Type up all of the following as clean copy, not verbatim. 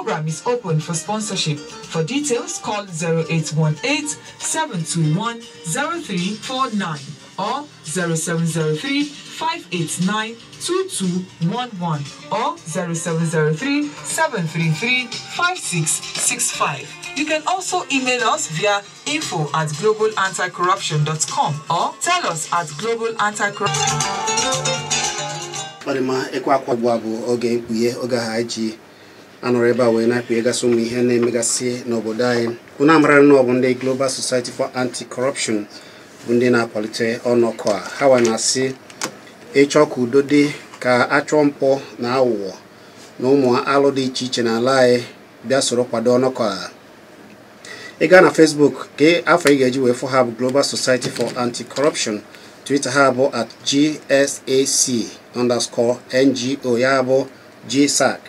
program is open for sponsorship. For details, call 0818 721 0349 or 0703 589 2211 or 0703 733 5665. You can also email us via info@globalanticorruption.com or tell us at globalanticorruption. Ọ dị mma. Ịkwa akwa ugbu a bụ oge mkpughe, oge ahụ anyị ji anọrọ ebe a wee na-ekpughegasị ụmụ ihe na-emegasị n'obodo anyị. Unu amara na ọ bụ ndị Global Society for Anti-Corruption bụ ndị na-akwalite ọnọkọ a. Ha wa na-asị ịchọ ka udo dị, ka achọọ mpụ na aghụghọ na ụmụ alụ dị iche iche n'ala anyị, bịa soro kwado ọnọkọ a. Ị gaa na Facebook, ka afọ ị ga-eji wee fụ ha bụ Global Society for Anti-Corruption. Twitter ha bụ @GSAC_NGO, ya bụ GSAC.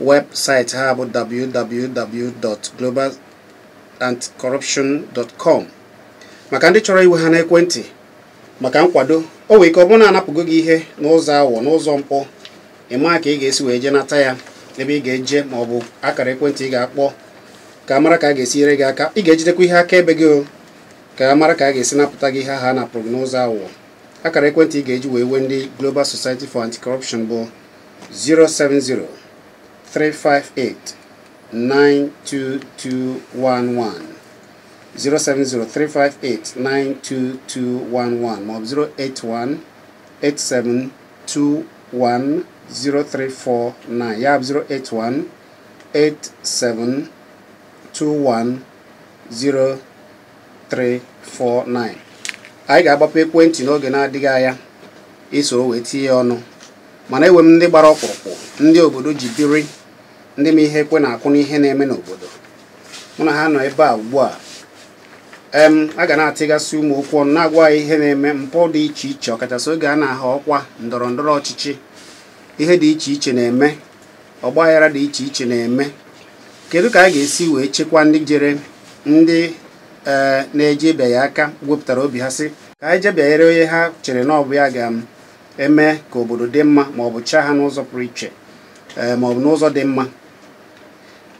Webụsaịtị ha bụ www.globalanticorruption.com. Maka ndị chọrọ iwe ha n'ekwentị maka nkwado, o nwere ike ọ bụrụ na anapụgo gị ihe n'ụzọ aghụghọ, n'ụzọ mpụ, ịma ka ị ga-esi wee jee nata ya, ebe ị ga-eje ma ọ bụ akara ekwentị ị ga-akpọ ka a mara ka a ga-esi nyere gị aka. Ị ga-ejidekwa ihe akaebe gị o, ka a mara ka a ga-esi napụta gị ihe ahụ a napụrụ gị n'ụzọ aghụghọ. Akara ekwentị ị ga-eji wee wee ndị Global Society for Anti-Corruption bụ 070 358 92211, 070 358 92211, maọbụ 081 8721 0349, ya bụ 081 8721 0349. Anyị ga-agbapụ ekwentị n'oge na-adịghị anya isoro wee tinye ọnụ, mana enwe m ndị gbara ọkpụrụkpụ, ndị obodo ji biri, ndị ma ihe ekwe na-akụ n'ihe na-eme n'obodo. Mụ na ha nọ ebe a ugbu a. A ga na-atịgasị ụmụ okwu ọnụ, na-agwa anyị ihe na-eme, mpụ dị iche iche, ọkachasị oge a na-ahọ ọkwa ndọrọ ndọrọ ọchịchị. Ihe dị iche iche na-eme, ọgbaghara dị iche iche na-eme. Kedu ka a ga-esi wee chekwaa ndị jere, ndị ee na-eje ịbịa ya aka wepụtara obi ha sị ka anyị jee bịanyere onye ha chere na ọ bụ ya ga-eme ka obodo dị mma, ma ọ bụ chaa ha n'ụzọ pụrụ iche, ee, ma ọ bụ n'ụzọ dị mma?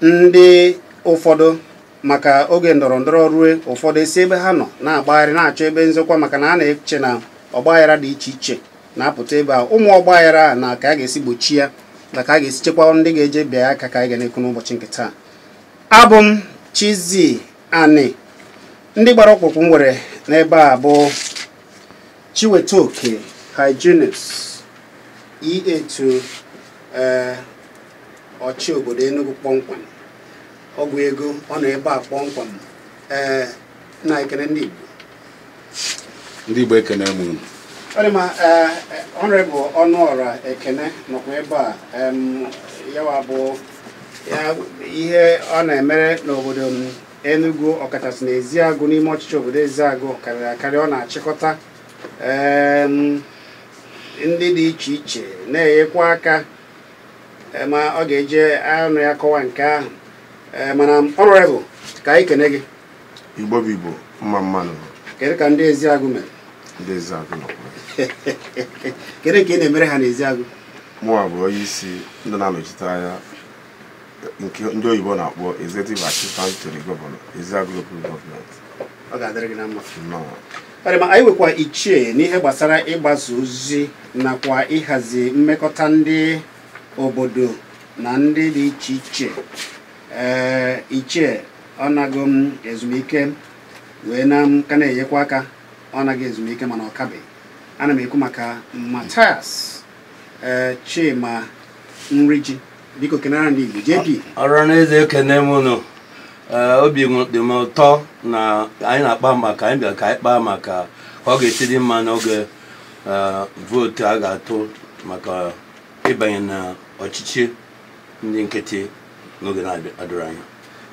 Ndị ụfọdụ, maka oge ndọrọ ndọrọ rue, ụfọdụ esi ebe ha nọ na-agbagharị na-achọ ebe nzọkwa, maka na a na-eche na ọgbaghara dị iche iche na-apụta ebe a. Ụmụ ọgbaghara a na ka a ga-esi gbochi ya na ka a ga-esi chekwa ndị ga-eje bịa aka, ka anyị ga na-ekwu n'ụbọchị nke taa. Abụ m Chizzy Ani. Ndị gbara ọkpụkpụ m nwere n'ebe a bụ Chiwetaoke Hyginus, EA2 ee ọchị obodo Enugu kpọmkwem, ọgwụ ego, ọ nọ ebe a kpọmkwem. Ee, na ekene ndị Igbo. Ndị Igbo, ekene m unu. Ọ dị ma. Ee, Honorable Ọnụọra Ekene nọkwa ebe a. Yawa bụ ya ihe ọ na-emere n'obodo m Enugu, ọkachasị na Eziagụ, n'ime ọchịchị obodo Eziagụ, karịrị akarị. Ọ na-achịkọta ndị dị iche iche, na-enyekwa aka. Ma ọ ga-eje anụ ya kọwa nke ahụ. Ee, mana Honorable, ka anyị kene gị. Igbo bụ Igbo, mma mmanụ. Kedu ka ndị Eziagụ mere? Ndị Eziagụ nọkwa. Kedu ka ị na-emere ha n'Eziagụ? Mụnwa bụ onye isi ndị na-anọchite anya, nke ndị oyibo na-akpọ Executive Assistant to the Governor, Eziagụ Local Government. Ọ ga-adịrị gị na mma. Nnọọ. Ọ dị ma. Anyị nwekwa ichie n'ihe gbasara ịgbaza ozi nakwa ịhazi mmekọta ndị obodo na ndị dị iche iche. Ee, ichie ọ nago m ezumike wee na m ka na-enyekwa aka. Ọ naghị ezumike, mana ọ kabeghị. Ana m ekwu maka Mathias ee Chima Nriji. Biko, kenara ndị Igbo, JP. Ọrụ n'eze, ekene m unu. Ee, obi dị m ụtọ na anyị na-akpa maka anyị bịara ka anyị kpaa maka ka ọ ga-esi dị mma n'oge vootu a ga-atụ maka ịbanye na ọchịchị ndị nkịtị n'oge na-adịrị anya.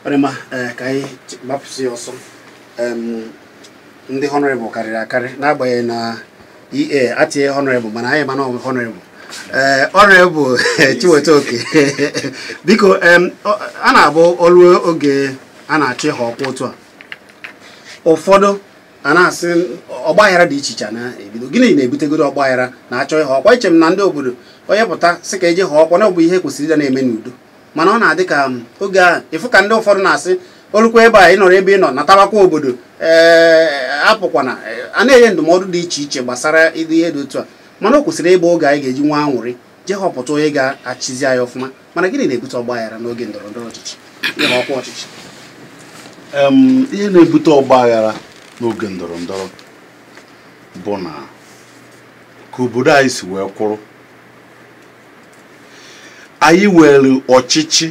Ọ dị mma. Ee, ka anyị gbapụsị ya ọsọ. Ndị honorable karịrị akarị, n'agbanyeghị na EA atinye honorable, mana anyị mana ọ bụ honorable. Ee, Honorable Chiwetaoke, biko, a na-abụ olu oge a na-achọ ịha ọkwa otu a, ụfọdụ a na-asị ọgbaghara dị iche iche a na-ebido. Gịnị na-ebutegoro ọgbaghara na-achọ ịha ọkwa? Iche m na ndị obodo, onye pụta sị ka eje ha ọkwa, na ọ bụ ihe kwesịrị ịda na-eme n'udo. Mana ọ na-adị ka oge a ịfụ ka ndị ụfọdụ na-asị olukwa ebe a ị nọrọ ebe ị nọ natabakwa obodo apụkwana a na-enye ndụmọdụ dị iche iche gbasara ịdị ihe dị otu a. Mana o kwesịrị ịgba oge anyị ga-eji nwa anwụrị jee họpụta onye ga-achịzi anyị ọfụma. Mana gịnị na-ebute ọgbaghara n'oge ndọrọ ndọrọ ọchịchị ịha ọkwa ọchịchị? Ihe na-ebute ọgbaghara n'oge ndọrọ ndọrọ bụ na ka obodo anyị si wee kwụrụ, anyị were ọchịchị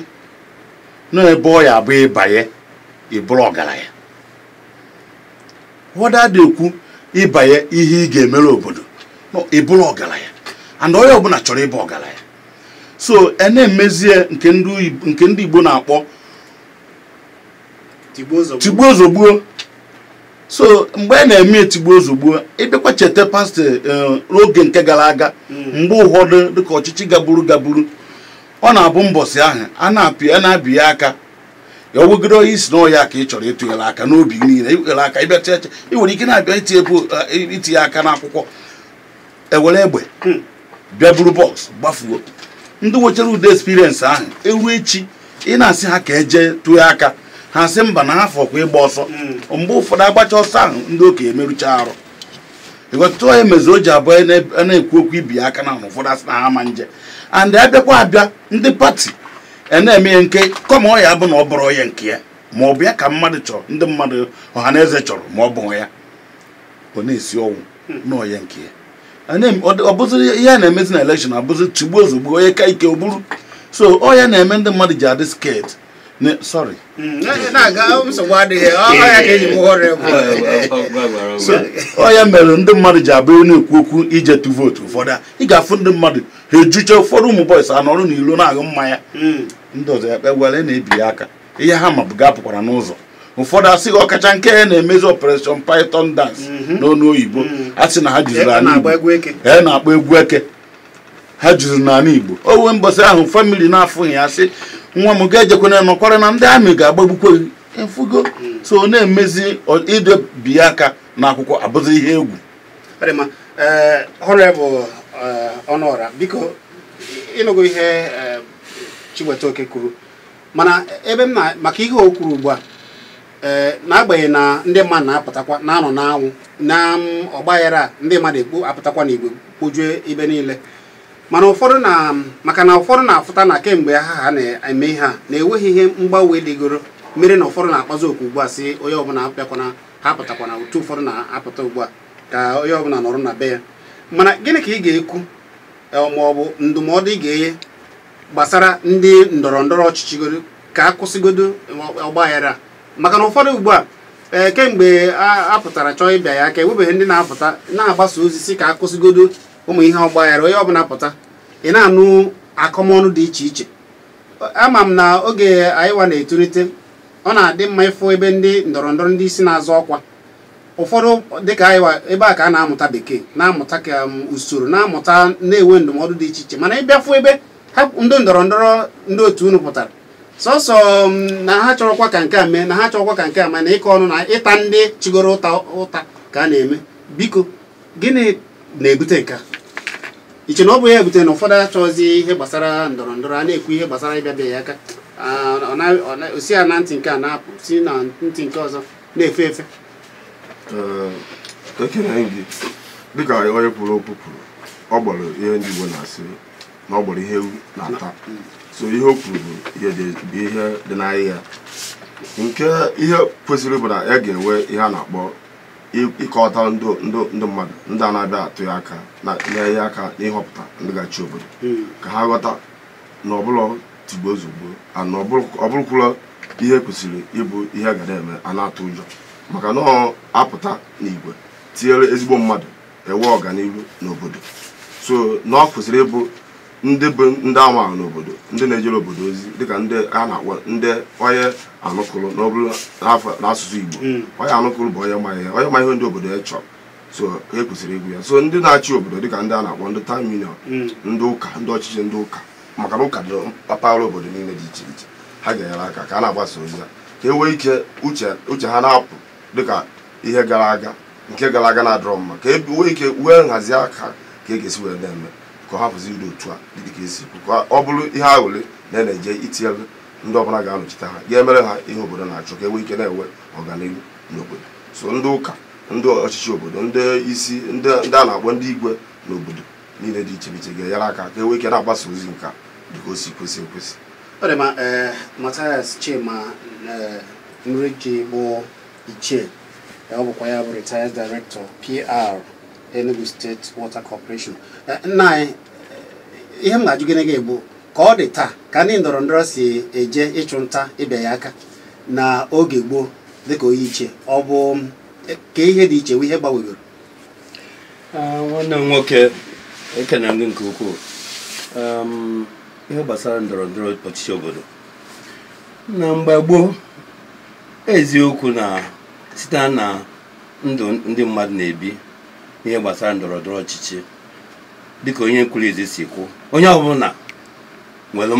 n'ebe ọ ya abụ ịbanye ịbụrụ ọgaranya. Wọda dị ekwu ịbanye ihe ị ga-emere obodo ịbụrụ ọgaranya, and onye ọbụla chọrọ ịbụ ọgaranya. So e na-emezie nke ndị Igbo na-akpọ tigbuo zogbuo. So mgbe a na-eme tigbuo zogbuo, ịbịakwa cheta pastọ n'oge nke gara aga, mgbe ụfọdụ dịka ọchịchị gaburu ọ na-abụ mbọsị ahụ a na-abịa ya aka ya owegoro onye isi n'ọya ka ị chọrọ ịtụnyere aka n'obi niile iwere aka ịbịa eche ị nwere ike na-abịa itinye aka n'akwụkwọ ewere egbe bịa buru bọks gbafuo. Ndị nwechara ụdị esperiensị ahụ eru echi ị na-asị ha ka eje tụọ aka, ha sị mba na ha fọkwa ịgba ọsọ. Mgbe ụfọdụ agbacha ọsọ ahụ ndị okenye emerụcha arụ. Ịghọtụtụ onye mezi o ji abụọ na-ekwu okwu ibi aka na ụfọdụ asị na ha ma nje. And abịakwa abịa ndị pati na-eme ya nke kọma ọ ya bụ na ọ bụrụ onye nke ya ma ọ bụ ya ka mmadụ chọrọ, ndị mmadụ ọha na eze chọrọ ma ọ bụ ya, ọ na-esi ọnwụ na onye nke ya. Ọ bụzi ihe a na-emezi na elekshọn abụzi tigbuo ozugbo onye ka ike o buru. So ọ ya na-eme ndị mmadụ ji adị sket. Sorry. Ọ ya mere ndị mmadụ ji abụ na-ekwu okwu ije tụ vootu. Ụfọdụ ị ga-afụ ndị mmadụ ha ejuche, ụfọdụ ụmụ bọys anọrụ n'ilo na-aṅụ mmanya, ndị ọzọ ya kpegwara na-ebi ya aka ihe ha ma bụ ga-apụkwara n'ụzọ. Ụfọdụ asị ọkacha nke ya na-emezi Operation Python Dance n'ọnụ oyibo, asị na ha juzuru ala Igbo, e na-akpọ egwu eke, ha juzuru n'ala Igbo. O wee mbọsị ahụ famili na-afụghị ya sị nwa m ga-ejekwana nọkwara na ndị amị ga-agbagbukwe efugo. So ọ na-emezi idebi aka n'akwụkwọ abụzi ihe egwu. Honorable Ọnụọra, biko ịnụgo ihe Chiwetaoke kwuru, mana ebe m na maka ihe o kwuru ugbu a, n'agbanyeghị na ndị mmadụ na-apụtakwa na-anọ n'anwụ na ọgbaghara a, ndị mmadụ ekpo apụtakwa n'igwe kpojue ebe niile, mana ụfọdụ na maka na ụfọdụ na-afụta na kemgbe ha na-eme ihe a na-enweghị ihe mgbanwe dịgoro mere na ụfọdụ na-akpazi okwu ugbu a sị onye ọbụla apịakwana ha apụtakwana otu ụfọdụ na-apụta ugbu a ka onye ọbụla nọrọ na be ya. Mana gịnị ka ị ga-ekwu ma ọ bụ ndụmọdụ ị ga-enye gbasara ndị ndọrọ ndọrọ ọchịchị godo ka a kwụsịgodo ọgbaghara? Maka na ụfọdụ ugbu a kemgbe a pụtara chọọ ịbịa ya aka, enwebeghị ndị na-apụta na-agbasa ozi si ka a kwụsịgodo ụmụ ihe ọgbaghara. Onye ọbụla pụta ị na-anụ akọmọnụ dị iche iche. Ama m na oge anyị wa na-etolite ọ na-adị mma ịfụ ebe ndị ndọrọ ndọrọ ndị isi na-azọ ọkwa ụfọdụ dịka anyị wa ebe a ka a na-amụta bekee, na-amụta ka usoro, na-amụta na-enwe ndụmọdụ dị iche iche. Mana ịbịafụ ebe ha ndị ndọrọ ndọrọ ndị otu unu pụtara sọsọ na ha chọrọkwa ka nke a mee, na ha chọrọkwa ka nke a mee, na ịkọ ọnụ na ịta ndị chigoro ụta ka a na-eme. Biko gịnị na-ebute nke a? Iche na ọ bụ ya ebutere na ụfọdụ achọghịzi ihe gbasara ndọrọ ndọrọ a na-ekwu ihe gbasara ịbịa bịa ya aka, osi ya na ntị nke a na-apụ si na ntị nke ọzọ na-efe efe. Ekele gị. Dịka onye kwuru okwu kwuru, ọ gbara ihe ndị Igbo na-asị na ọ gbara ihe ewu na-ata. So ihe o kwuru bụ ihe dị n'ahịhịa. Nke ihe kwesịrị bụ na ya ga-enwe ihe a na-akpọ ịkọta ndị mmadụ ndị a na-abịa atụ ya aka na-enye aka n'ịhọpụta ndị ga-achị obodo ka ha ghọta na ọbụla tigbuo ozugbo na ọ bụrụkwụla ihe kwesịrị ịbụ ihe ga na-eme a na-atụ ụjọ, maka na ọ apụta n'igwe tinyere ezigbo mmadụ enwe ọganihu n'obodo. So na ọ kwesịrị ịbụ ndị bụ ndị amaala n'obodo, ndị na-ejere obodo ozi dịka ndị a na-akpọ ndị onye anụkụrụ n'ọbụla n'asụsụ Igbo. Onye anụkụrụ bụ onye ma ihe, onye ma ihe ndị obodo ya chọrọ. So e kwesịrị ịgụ ya. So ndị na-achị obodo dịka ndị a na-akpọ ndị town union, ndị ụka, ndị ọchịchị ndị ụka, maka na ụka dị mpaghara obodo niile dị iche iche, ha ga-enyere aka ka a na-agbasa ozi ya ka e nwee ike uche ha na-apụ dịka ihe gara aga nke gara aga na-adọrọ mma, ka e nwee ike wee nhazi aka ka e ga-esi wee na-eme. Ka ọ hapụzi ịdị otu a dịka esi kwu, ka ọ bụrụ ihe aghụlị na na-eje itinyere ndị ọbụla ga-anọchite ha ga-emere ha ihe obodo na-achọ, ka e nwee ike na-enwe ọganihu n'obodo. So ndị ụka, ndị ọchịchị obodo, ndị isi, ndị a na-akpọ ndị igwe n'obodo niile dị iche iche ga-enyere aka ka e nwee ike na-agbasa ozi nke a dịka o si kwesị ekwesị. Ọ dị ma Mathias Chima Nriji bụ ichie, ọ bụkwa ya bụ retired director PR Enugu State Water Corporation. Nna anyị, ihe m ga-ajụ gịnị gị bụ ka ọ dị taa ka ndị ndọrọ ndọrọ si eje ịchụ nta ịbịa ya aka na oge gboo dịka onye ichie, ọ bụ ka ihe dị iche ihe gbanwegoro? Nwanne m nwoke, ekene m gị nke ukwuu. Ihe gbasara ndọrọ ndọrọ ọchịchị obodo na mgbe gboo, eziokwu na site na ndụ ndị mmadụ na-ebi ihe gbasara ndọrọ ndọrọ ọchịchị, dịka onye kwuru ezi si kwu, onye ọbụla nwere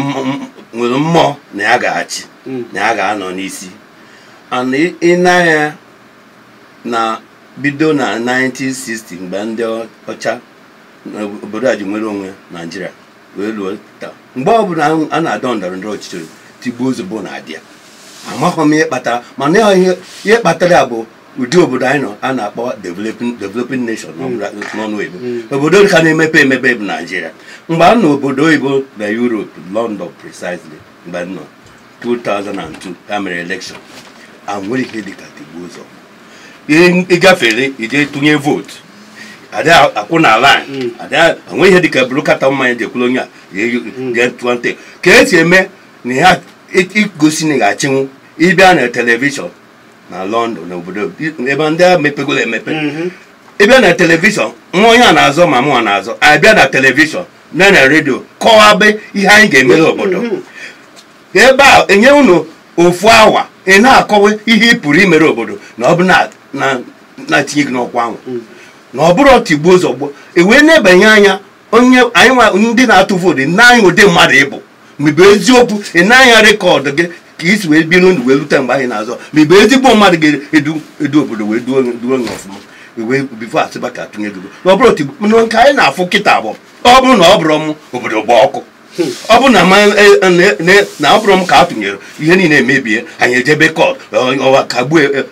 mmụọ na ya ga-achị, na ya ga-anọ n'isi. And ị na-anya na bido na 1960 mgbe ndị ọcha obodo a ji nwere onwe Naijiria wee luo taa, mgbe ọbụla a na-adọ ndọrọ ndọrọ ọchịchị tigbuo ozugbo na-adị ya. Amaghị m ihe kpatara, mana ihe kpatara ya bụ ụdị obodo anyị nọ a na-akpọ developing nation n'ọnụ oyibo, obodo ka na-emepe emepe bụ Naijiria. Mgbe a nọ obodo oyibo na Europe, London precisely, mgbe m nọ 2002 ha mere election, a nwere ihe dịka tigbuo ụzọ. Ịgafere ije tụnye vootu, ada akwụ na line, ada onwe ihe dịka buru kata mmanya jekwuru onye a jee tụọ ntị ka esi eme na ya igosi na ị ga-achịnwu. Ịbịa na telivishọn na London, na obodo ebe ndị a mepegolo emepe, ịbịa na telivishọn nwa onye a na-azọ ma mụnwa na-azọ, abịa na telivishọn na na redio kọwabe ihe anyị ga-emere obodo ebe a, enye unu ofu awa ị na-akọwa ihe ị pụrụ imere obodo na ọ bụ na-atinye gị n'ọkwa ahụ, na ọ bụrụ tigbuo ụzọ gboo. Ewee na-ebanye anya onye anyị nwa ndị na-atụ vootu n'anya ụdị mmadụ ịbụ, ma ị bụ eziokwu ị na-anya record gị ka isi wee biri ndụ wee rute mgbe anyị na-azọ, ma ị bụ ezigbo mmadụ ga-edu edu obodo wee duo duo onye ọfụma wee before asịba ka atụnye gị. Na ọ bụrụ tigbu mana nke anyị na-afụ kịta bụ ọ bụrụ na ọ bụrụ m obodo gba ọkụ, ọ bụrụ na na ọ bụrụ m ka a tụnyere ihe niile emebie, anyị ejebe court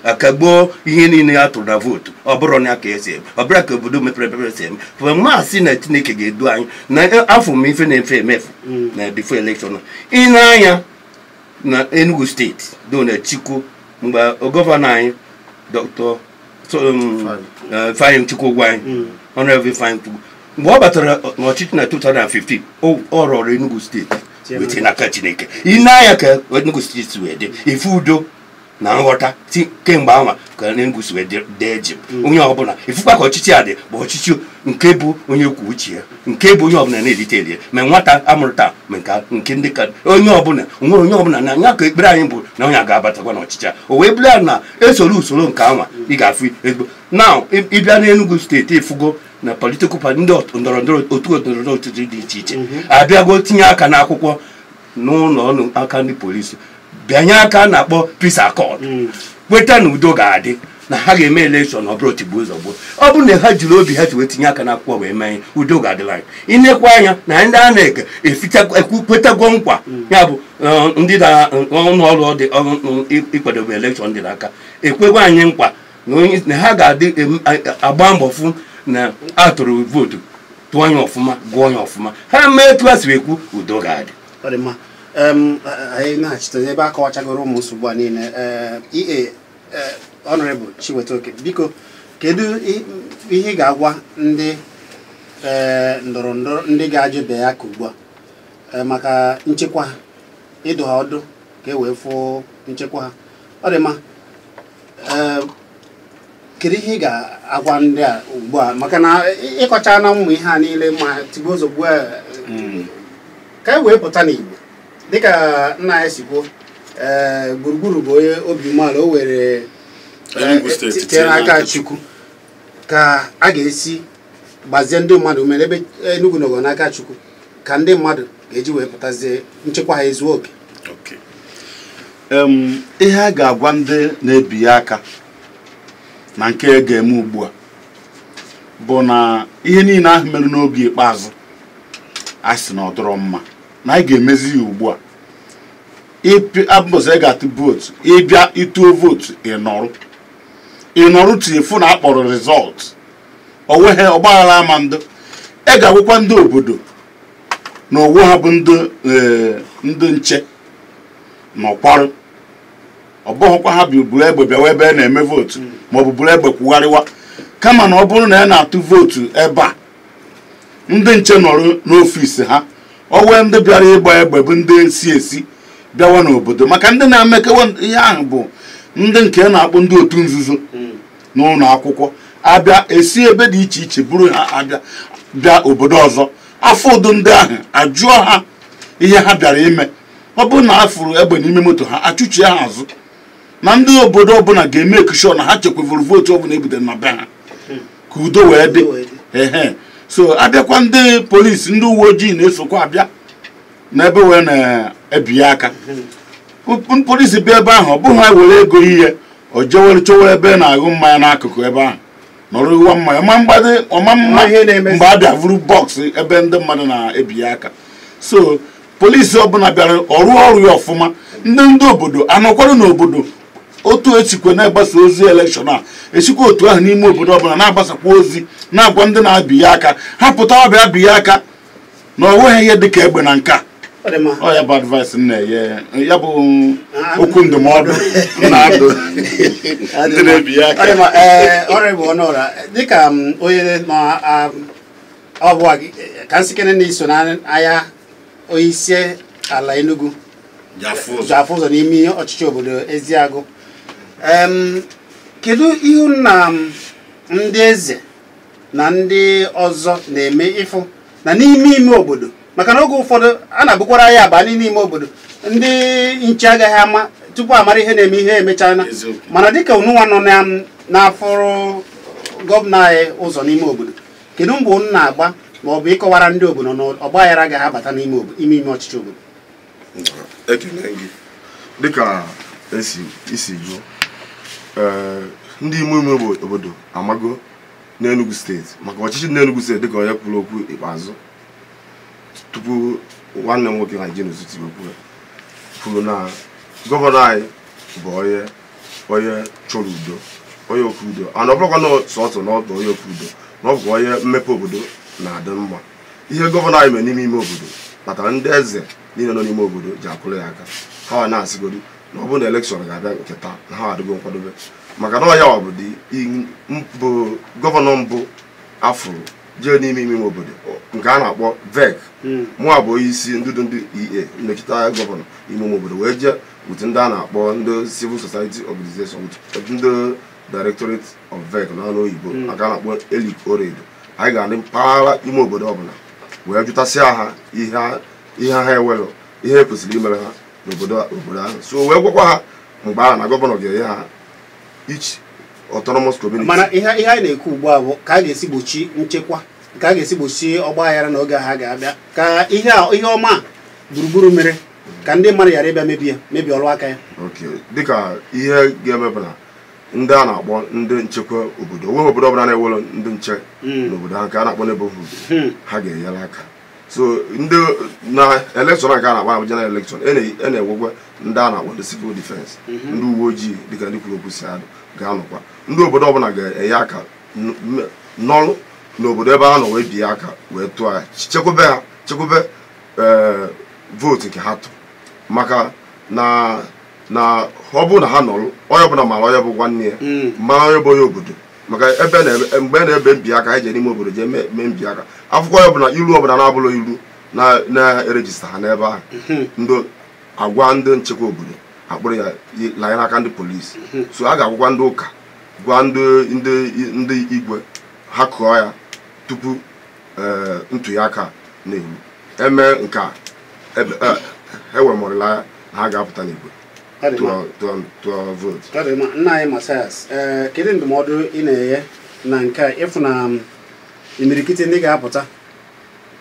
akagbuo ihe niile a tụrụ na vootu. Ọ bụrụ na ya ka esi eme, ọ bụrụ ka obodo mepere emepe si eme, maasị na Chineke ga-edu anyị na afọ m ife na-efe emefu na before election. Ị na-anya na Enugu Steeti do na Chukwu, mgbe gọvanọ anyị Dr. Ifeanyi Chukwu anyị, Honorable Ifeanyi Chukwu, mgbe ọ batara n'ọchịchị na 2015, ọ rọrọ Enugu Steeti wete n'aka Chineke. Ị na-anya ka Enugu Steeti wee dị ife udo na nghọta kemgbe anwa ka Enugu si wee dee ji onye ọbụla ifukwa ka ọchịchị a dị bụ ọchịchị nke bụ onye kwuo uche ya, nke bụ onye ọbụla na-erite erie, ma nwata amụrụ taa ma nke ndị ka onye ọbụla onwere onye ọbụla na anya ka ekpere anyị bụ na onye ga-abatakwa n'ọchịchị a. O wee bụrụ ya na esoro usoro nke anwa ị ga-afụ ezigbo na ịbịa n'Enugu Steeti, ịfụgo na political party, ndị ndọrọ ndọrọ otu ndọrọ ọchịchị dị iche iche abịago tinye aka n'akwụkwọ n'ụlọ ọrụ aka ndị polisi, bịanye aka na-akpọ peace accord, kweta na udo ga-adị na ha ga-eme election. Ọ bụrụ otigbuo ụzọ gboo, ọ bụrụ na ha jiri obi ha ji wee tinye aka n'akwụkwọ wee mee, udo ga-adịla anyị. Inekwa anya na ndị a na-eke eficha kwetagwo nkwa ya bụ ndị na ọnụ ọrụ dị ịkwadobe election dị n'aka ekwegwo anyị nkwa na ha ga-adị agba mbọ fụ na atụrụ vootu, tụọ anya ọfụma, gụọ anya ọfụma, ha mee etu ha si ekwu, udo ga-adị. Ọ dị mma. Anyị na-achịte ebe a kọwachagoro ụmụ nsogbu a niile. Ee, Honorable Chiwetaoke, biko kedu ihe ị ga-agwa ndị ndọrọ ndọrọ ndị ga-ajụbe ya ka ugbu a maka nchekwa ha, ịdụ ha ọdụ ka e wee fụ nchekwa ha? Ọ dị mma. Kedu ihe ị ga-agwa ndị a ugbu a maka na ịkọcha na ụmụ ihe a niile ma tigbuo ozugbo a ka e wee pụta n'Igbo dịka nna anyị si kwuo, ee, gburugburu bụ onye obi umeala o were Enugu Steeti tinye n'aka Chukwu, ka a ga-esi gbazie ndị mmadụ ume n'ebe Enugu nọgọ n'aka Chukwu ka ndị mmadụ ga-eji wee pụtazie nchekwa ha ezuo oke? Okay. Ihe a ga-agwa ndị na-ebinye aka na nke a ga-eme ugbu a bụ na ihe niile ahụ mere n'oge ikpeazụ A sị na ọ dọrọ mma na anyị ga-emezi ya ugbu a. Abụzọ ị ga-atụ vootu, ịbịa ịtụo vootu, ịnọrụ tinye fụ na akpọrọ rizọlt, o nweghị ọgbaghara ama ndụ. Ị ga-agwụkwa ndị obodo na owu ha bụ ndị nche nọkwarụ, ọ bụghịkwa ha bụ buru egbe bịawa ebe a na-eme vootu ma ọ bụ buru egbe kwugharịwa, kama na ọ bụrụ na ya na-atụ vootu ebe a, ndị nche nọrọ n'ọfịs ha, owe ndị bịara ịgba egbe bụ ndị esi esi bịawa n'obodo, maka ndị na-emekewa ihe ahụ bụ ndị nke na-akpọ ndị otu nzuzo n'ụlọ akwụkwọ abịa esi ebe dị iche iche buru ha abịa bịa obodo ọzọ. Afọ ụdụ ndị ahụ ajụọ ha ihe ha bịara ime, ọ bụrụ na a fụrụ egbe n'ime moto ha, achụchie ha azụ. Na ndị obodo ọbụla ga-eme ekushọn na ha chekwavuru vootu ọbụla ebutere na be ha ka udo wee dị. Ehe, so abịakwa ndị polisi, ndị uwe ojii na-esokwa abịa n'ebe wee na-ebinye aka. Polisi bịa ebe ahụ, ọ bụghị ha were ego ihe o jewere chọwa ebe na-aṅụ mmanya n'akụkụ ebe ahụ nọrọ ụwa mmanya ọma mgbadị ọma mma mgbe a bịa vuru bọksị ebe ndị mmadụ na-ebinye aka. So polisi ọbụla bịara ọrụ ọrụ ya ọfụma, ndị obodo anọkwarụ n'obodo otu esikwe na-agbasa ozi elekshọn a, esikwa otu ahụ n'ime obodo ọbụla na-agbasakwa ozi na-agwa ndị na-abịa aka ha pụta ọbịa bịa aka na ọ nweghị ihe dịka egbe na nke a. Ọ ya bụ advice m na-enye ya, bụ okwu ndụmọdụ na-adụ ndị na-ebinye aka. Ọrịa bụ ọnụọra dịka onye ma ọ bụ ka nsikene na-eso n'ahịa onye isi ala Enugu ji afụ ụzọ n'ime ọchịchị obodo Eziagụ. Kedu ihu na ndị eze na ndị ọzọ na-eme ịfụ na n'ime ime obodo, maka na oge ụfọdụ a na-abụkwara ya aba n'ime ime obodo, ndị nche agaghị ama tupu amara ihe na-eme, ihe emechana. Mana dịka ununwa nọ n'afọrọ gọvanọ anyị ụzọ n'ime obodo, kedu mgbe unu na-agba ma ọ bụ ịkọwara ndị obodo na ọgbaghara agaghị abata n'ime ime ime ọchịchị obodo? Ekele gị. Dịka esi isi jụọ, ndị ime ime obodo amago n'Enugu steeti maka ọchịchị n'Enugu steeti, dịka onye kwuru okwu ikpeazụ tupu nwanne m nwoke Hyginus tiri okwu kwuru na gọvanọ anyị bụ onye chọrọ udo, onye okwu udo, ana ọ bụrụkwa na sọsọ na ọ bụ onye okwu udo, na ọ bụ onye mmepe obodo na-adị mma. Ihe gọvanọ anyị mere n'ime ime obodo kpatara ndị eze niile nọ n'ime obodo ji akụrụ ya aka. Ha na-asịgodi na ọ bụrụ na elekshọn ga-abịa nke taa na ha adịgo nkwadobe, maka na ọ ya bụ gọvanọ mbụ afụrụ jee n'ime ime obodo nke a na-akpọ VEC. Mụa bụ onye isi ndudu ndị EA nnọchite anya gọvanọ ime ime obodo wee jee wute ndị a na-akpọ ndị Civil Society Organization, ndị Directorate of VEC n'ọnụ oyibo aka a na-akpọ ELIC Oredo. Anyị ga-adị mpaghara ime obodo ọbụla wee jụtasịa ha ihe ha ewelụ, ihe ekwesịrị imere ha n'obodo ahụ. So wee gwakwa ha mgbe ahụ na gọvanọ ga-enye ha each autonomous community. Mana ihe anyị na-ekwu ugbu a bụ ka a ga-esi gbochi nchekwa, ka a ga-esi gbochi ọgbaghara n'oge ha ga-abịa, ka ihe ọma gburugburu mere ka ndị mmadụ ghara ịbịa mebie mebie ọrụ aka ya. Dịka ihe ga-eme bụ na ndị a na-akpọ ndị nchekwa obodo, onweghị obodo ọbụla na-ewere ndị nche n'obodo ha nke a na-akpọ neighborhood, ha ga-enyere aka. So ndị na elekshọn nke a na-akpọ general election, e na-enwekwa ndị a na-akpọ ndị civil defense, ndị uwe ojii dịka ndị kwuru okwu si adụ ga-anọkwa. Ndị obodo ọbụla ga-enye aka n'ọrụ n'obodo ebe ha nọ wee bie aka wee tụọ ya, chekwebe ha, chekwebe vootu nke ha tụ, maka na ọ bụrụ na ha nọrụ, onye ọbụla mara onye bụ nwanne ya, mara onye bụ onye obodo, maka ebe mgbe na-ebe mbi aka ha jee n'ime obodo jee mee mbi aka, akwụkwọ onye ọbụla ilu ọbụla na-abụrụ ilu na-erejista ha n'ebe ahụ, ndị agwa ndị nchekwa obodo akpụrụ ya lanye n'aka ndị polisi. So a ga-agwakwa ndị ụka, gwa ndị igwe ha kụọ ya tupu ntuli aka na-eru eme nke a ewemọrịla ya na ha ga-apụta n'igwe tụọ vootu. Nna anyị Mathias, kedu ndụmọdụ ị na-enye na nke a ịfụ na imirikiti ndị ga-apụta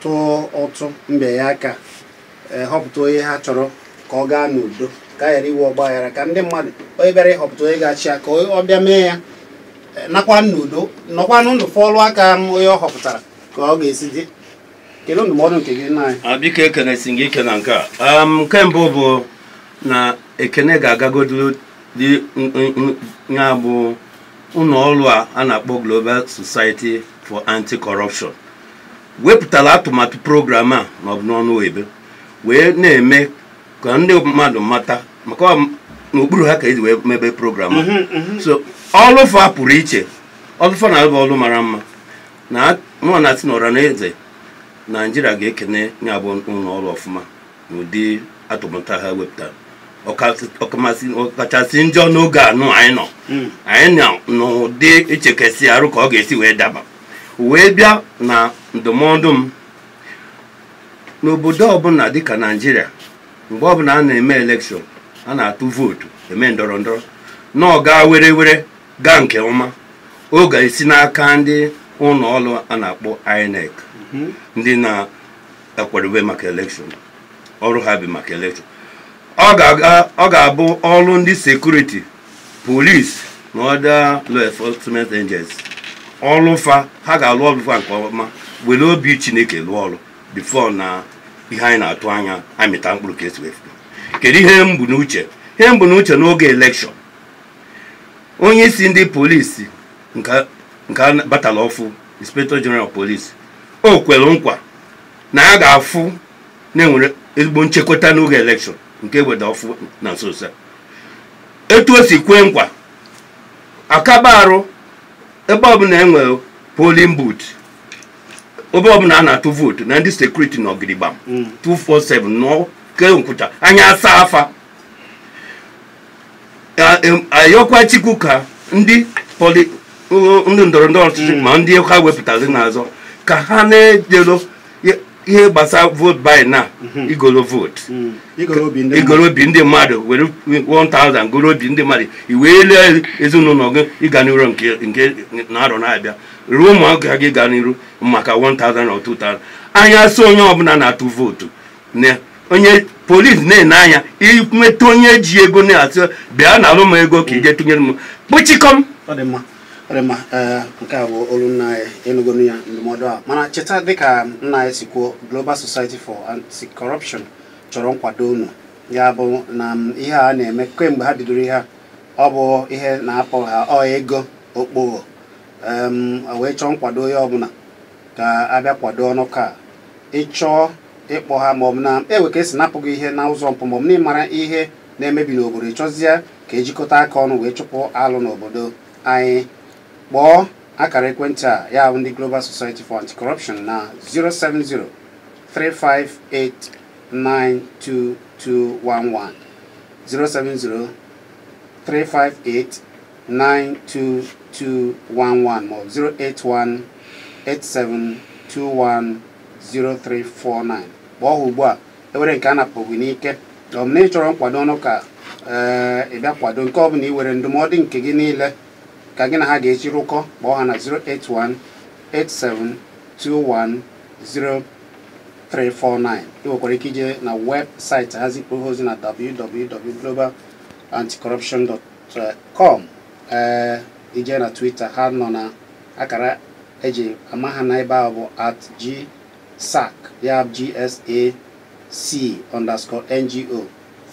tụọ ụtụ mbịanye aka họpụta onye ha chọrọ ka ọ gaa n'udo, ka a ghara iwe ọgbaghara, ka ndị mmadụ onye bịara ịhọpụta onye ga-achị ya ka ọ bịa mee ya nakwa n'udo, nọkwa ndụ fọlụ aka onye ọ họpụtara ka ọ ga-esi dị? Kedu ndụmọdụ nke gị nna anyị? Biko ekenesi gị ike na nke a. Nke mbụ bụ na ekene ga-agagodulu dị ya bụ ụlọ ọrụ a na-akpọ Global Society for Anti-Corruption wepụtara atụmatụ program a n'ọbụ n'ọnụ ebe wee na-eme ka ndị mmadụ mata maka n'okpuru ha ka eji wee mebe program a. So ọlụfa pụrụ iche, ọlụfa na-abụ ọlụ mara mma na mụ na asị na ọra na eze Naijiria ga-ekene ya bụ ụlọ ọrụ ọfụma n'ụdị atụmatụ ha wepụtara, ọkachasị njọ n'oge anụ anyị nọ anyị nọ n'ụdị ichekasị arụ ka ọ ga-esi wee daba wee bịa. Na ndụmọdụ m n'obodo ọbụla dịka Naijiria, mgbe ọbụla a na-eme elekshọn, a na-atụ vootu, eme ndọrọ ndọrọ na ọ gaa were were gaa nke ọma, ọ ga-esi n'aka ndị ụlọ ọrụ a na-akpọ INEC, ndị na-akwadobe maka elekshọn, ọrụ ha bụ maka elekshọn. Ọ ga-abụ ọrụ ndị sekuriti, polisi na other law enforcement agencies, ọrụ fa ha ga-alụ ọrụ fa nke ọma, were obi Chineke lụọ ọrụ before na ihe anyị na-atụ anya amịta mkpụrụ ka esi wee fụ. Kedu ihe m bụ n'uche? Ihe m bụ n'uche n'oge elekshọn, onye isi ndị polisi nke batara ọfụ, Inspector General of Police, o kwere nkwa na a ga-afụ na-enwere ezigbo nchekwata n'oge elekshọn nke weda ọfụ na nso nso a. Etu o si kwee nkwa, akaba arụ ebe ọbụla enwere polling booth, ebe ọbụla a na-atụ vootu, na ndị sekuriti na ọgịrịgbam 247 nọ ke nkwụcha anya asa afa ayọkwa Chukwu ka ndị ndị ndọrọ ndọrọ ọchịchị ma ndị ha wepụtazi n'azọ ka ha na-ejelo ihe gbasara vote buy na igolo vote, igolo obi ndị mmadụ, were 1000 goro obi ndị mmadụ, iwee lee ezinụlọ gị ịga n'iru nke na-arọ na-abịa ruo ụmụaka gị gaa n'iru maka 1000 or 2000. Anya sị onye ọbụla na-atụ vootu na onye polisi na-ene anya inweta onye ji ego na-asị bịa na alụ m ego ka ije tụnyere m kpụchikọm. Ọ dị mma, ọ dị mma. Nke a bụ olu nna anyị, ịnụgonu ya ndụmọdụ a. Mana cheta, dịka nna anyị si kwuo, Global Society for Anti-Corruption chọrọ nkwado unu. Ya bụ na ihe a na-eme kemgbe ha bidoro ihe a, ọ bụ ihe na-apụ ha ọ ego okpogho, wee chọọ nkwado onye ọbụla ka abịa kwado ọnụ ka ịchọọ ịkpọ ha, maọbụ na ewe ka esi napụ gị ihe na ụzọ mpụ, maọbụ na ịmara ihe na-emebi n'obodo, ịchọzie ka ejikọta aka ọnụ wee chụpụ alụ n'obodo anyị, kpọọ akara ekwentị a, ya bụ ndị Global Society for Anti-Corruption na 070 358 92211, 070 358 92211, maọbụ 081 8721 0349. Kpọọ ha ugbu a ewere nke a napụghị n'ike, ọ bụ na ị chọrọ nkwado ọnụ ka ị bịa kwado nke ọ bụla, ị were ndụmọdụ nke gị niile ka gị na ha ga-eji rụkọ, kpọọ ha na 081 8721 0349. Ị nwekwara ike ije na webụsaịtị ha zipụ ozi na www.globalanticorruption.com. Ee, ije na Twitter, ha nọ na akara eji ama ha na ebe ahụ bụ @gsac, ya GSAC_NGO.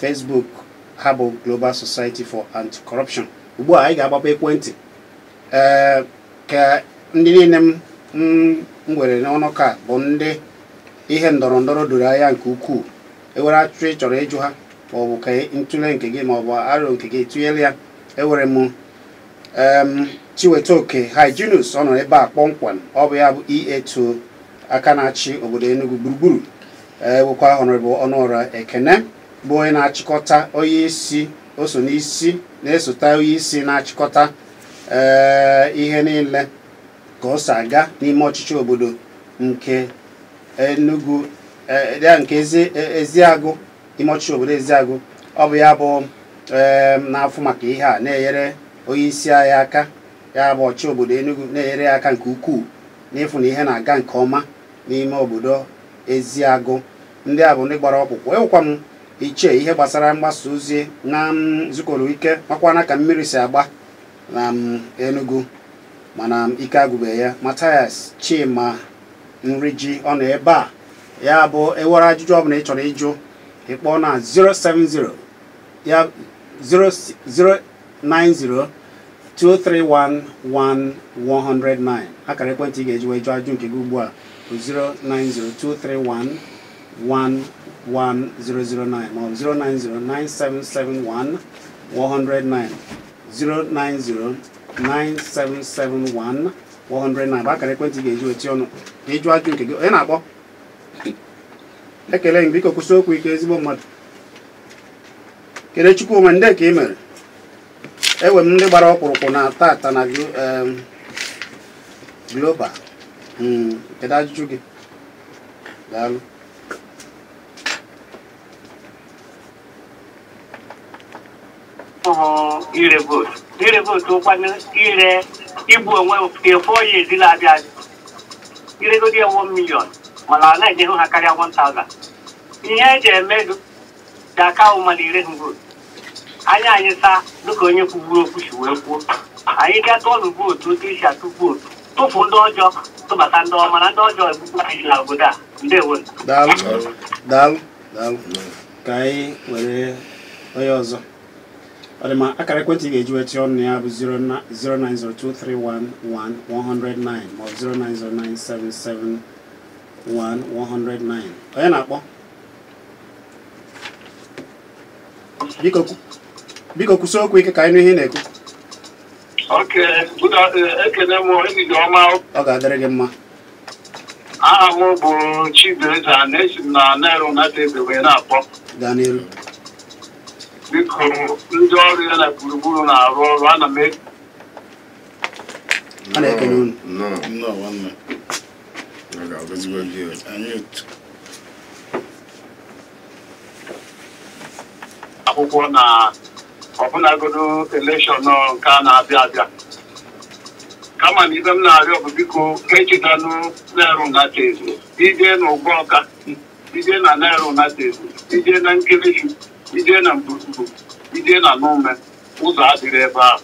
Facebook ha bụ Global Society for Anti-Corruption. Ugbu a anyị ga-agbapụ ekwentị ee ka ndị niile m nwere n'ọnụ ka bụ ndị ihe ndọrọ ndọrọ doro anya nke ukwuu, ewere achụchụ ị chọrọ ịjụ ha, maọbụ ka ntụle nke gị maọbụ aro nke gị tụnyere ya. Ewere m Chiwetaoke Hyginus, ọ nọ ebe a kpọmkwem, ọ bụ ya bụ EA2 aka na-achị obodo Enugu gburugburu. Ewekwa Honorable Ọnụọra Ekene, bụ onye na-achịkọta onye isi, o so n'isi na-esote onye isi na-achịkọta ee ihe niile ka ọ si aga n'ime ọchịchị obodo nke Enugu, ya nke Eziagụ, ime ọchịchị obodo Eziagụ. Ọ bụ ya bụ na-afụ maka ihe a, na-enyere onye isi anyị aka, ya bụ ọchị obodo Enugu, na-enyere ya aka nke ukwuu n'ịfụ na ihe na-aga nke ọma n'ime obodo Eziagụ. Ndị a bụ ndị gbara ọkpụkpụ. Ewekwa m iche ihe gbasara mgbasa ozi na zukọrọ ike makwana ka mmiri si agba na Enugu, mana ike agụbeghị ya. Mathias Chima Nriji, ọ nọ ebe a. Ya bụ ewere ajụjụ ọbụla ị chọrọ ịjụ, ịkpọọ na 070 ya 090 231 1109. Akara ekwentị ị ga-eji wee jụọ ajụjụ nke gị ugbu a bụ 090 231 11009 maọbụ 090 9771 109, 090 9771 109 bụ akara ekwentị ị ga-eji wee ọnụ ka ịjụ ajụjụ nke gị. Onye na-akpọ? Ekele m, biko kwụsị okwu ike, ezigbo mmadụ. Kele Chukwuma, ndị ka ị mere ewe m ndị gbara ọkpụrụkpụ na tata na Global. Kedu ajụjụ gị? Daalụ. Ire vootu, ire vootu kwanụ, ire igbu onwe nke 4 years na-abịa abịa. Iregodi ya 1 million, mana ọ na-enye ha karịa 1000. Ihe eji eme ga-aka ahụ, mana ire ha vootu anya anyị saa, dịka onye kwugburu okwu si wee kwuo, anyị gaa tụọnụ vootu otu esi atụ vootu, tụfu ndị ọjọọ, tụbata ndị ọma, na ndị ọjọọ egbukwu anyị na obodo a. Ndewo. Daalụ, daalụ, daalụ. Ka anyị were onye ọzọ. Ọ dị mma, akara ekwentị ị ga-eji weta ọnụ ya bụ 09023111109 maọbụ 0909771 109. Onye na-akpọ? Biko kwụsị okwu ike ka anyị nụ ihe ị na-ekwu. Okay, good, ekene m, ehihie ọma. Ọ ga-adịrị gị mma. Aha m bụ Chibueze, na-esi m na Naira United wee na-akpọ. Gaa n'iru. Biko, ndị ọrụ ya na gburugburu na-arụ ọrụ, ana m A na-ekele unu. Nnọọ. Nnọọ, nwanne. Ọ ga-agọzikwa gị. Anyị otu. Akwụkwọ na ọbụnagodo election nke a na-abịa abịa, kama na ibe m na-arịọ bụ, biko, echetanụ Naira United, ije na Ụgbọọka, ije na Naira United, ije na Nkelechu, ije na Mgburugburu, ije na Nume, ụzọ adịrị ebe ahụ,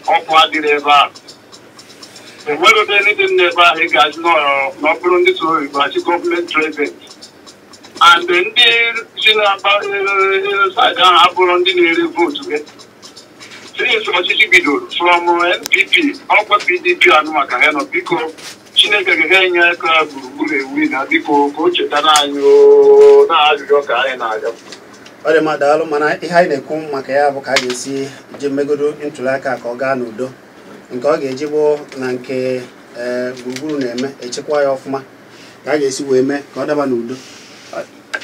ọkụ adịrị ebe ahụ, enwere ụdị ndị dị n'ebe ahụ. Ị ga-ajụ na ọ bụrụ ndị so oyibo achị gọọmenti resident and ndị si na side ahụ abụrụ ndị na-ere vootu gị. Since ọchịchị bidoro from NPP, ọkwa PDP anụ maka ha nọ. Biko, Chineke ga-enye aka gburugburu ewu na biko ka o chetara anyị oo, na arịrịọ ka anyị na-arịọ. Ọ dị mma, daalụ. Mana ihe anyị na-ekwu maka ya bụ ka a ga-esi je megodo ntụliaka ka ọ gaa n'udo, nke ọ ga-eji bụ na nke ee gburugburu na-eme echekwa ya ọfụma, ka a ga-esi wee mee ka ọ daba n'udo.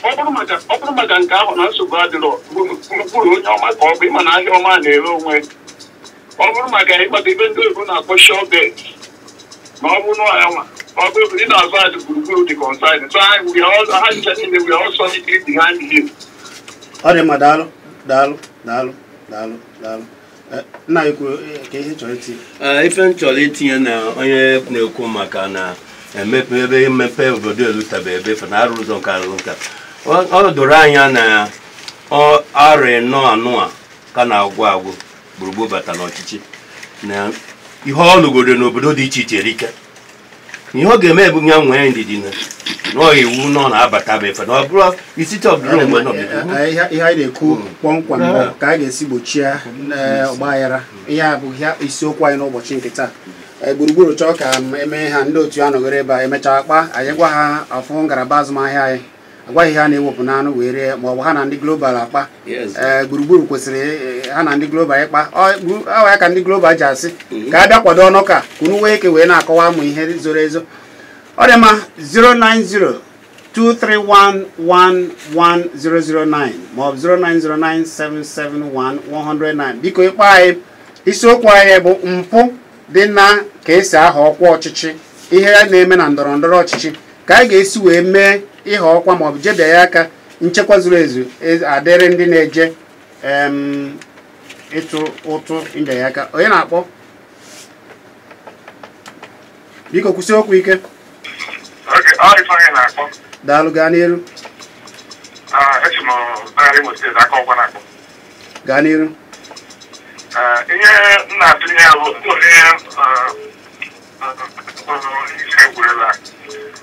Ọ bụrụ maka nke ahụ, na nsogbu adịrọ. Gburugburu onye ọma ka ọ bụ, ịma na ahịa ọma na-ere onwe. Ọ bụrụ maka ịkpata ibe ndị oyibo na-akpọ sure bet, ma ọ bụrụ na ya nwa ọ bụrụ ị na-azụ azụ, gburugburu dị concerned, so anyị, we are all, ha ncha niile, we are all solidly behind him. Ọ dị mma, daalụ, daalụ, daalụ, daalụ, daalụ. Nna anyị kwuru ka ihe ị chọrọ itinye. Ee, ife m chọrọ itinye na onye na-ekwu maka na emepe ebe mmepe obodo elutabe ebe ife na arụ ụzọ nke arụ nka, ọ doro anya na ọ arọ 4 anụ a ka na-agwụ agwụ gburugburu bata n'ọchịchị, na ihe ọ lụgoro n'obodo dị iche iche erika. Ihe ọ ga-eme bụ ya nwee ndidi na ọ iwu nọ na-abata bụ ife na ọ bụrụ isi chọbụrụ mgbe nọ. Ihe anyị na-ekwu kpọmkwem bụ ka a ga-esi gbochie ọgba aghara. Ihe a bụ ihe isiokwu anyị n'ụbọchị nke taa. Gburugburu chọọ ka m emee ha ndị otu ya nọgoro ebe a, emechaa kpa anyị gwa ha afụ ngalaba azụmahịa anyị, agwaghị ha na-ewepụ n'anụ wee ree, ma ọ bụ ha na ndị Global akpa. Ee, gburugburu kwesịrị ha na ndị Global ịkpa. Ọ ya ka ndị Global ji asị ka a bịa kwado ọnụ ka unu nwee ike wee na-akọwa ụmụ ihe zoro ezo. Ọ dị mma, 090 231 11009 maọbụ 0909771 109. Biko ịkpọ anyị. Isiokwu anyị bụ mpụ dị na ka esi aha ọkwa ọchịchị, ihe na-eme na ndọrọ ndọrọ ọchịchị, ka a ga-esi wee mee ịha ọkwa maọbụ jebịa ya aka, nchekwa zuru ezu adịrị ndị na-eje ịtụ ụtụ mbịanye aka. Onye na-akpọ? Biko kwụsị okwu ike. Ọ Ifeanyị na-akpọ. Daalụ, gaa n'iru. Esi m mpaghara Imo Steeti aka ọkwa na-akpọ. Gaa n'iru. Ihe m na-atụnye ya bụ onye isi egwuregwu a,